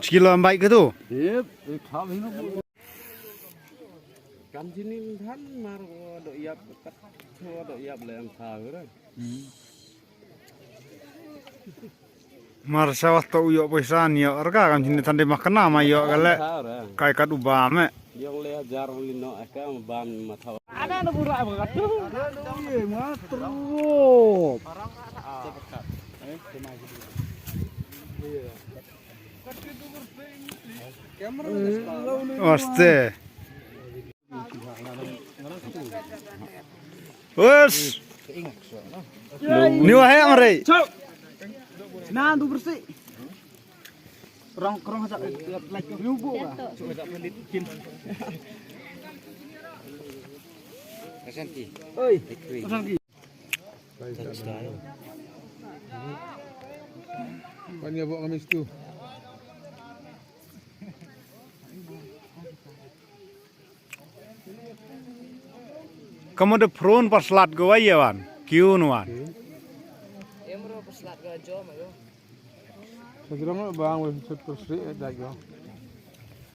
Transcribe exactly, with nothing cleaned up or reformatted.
Chikilo em bai ke tu. Yep, eh, kham hino. Kam jini than mar ko dok yap kat ko dok yap le em tha ko re. Mar sa wat to u ïoh poisa ni ïoh rka kam jini than de makna ma ïoh ka le. Tha re. Kai kat u ba me. Yong le hajar uli no aka ma bam ma thaw. Ana na bura ba kat. Ye ma tro. Aste. Wes. Ni wahai amrei. Na tu bersih. Rong rong hajar like ribu ba. Oi. Panya bawa kami situ. Kamu de prun paslat go aye wan. Kiun wan. Em ro paslat go jom ayo. Sajrong bang wes sat persri dak go.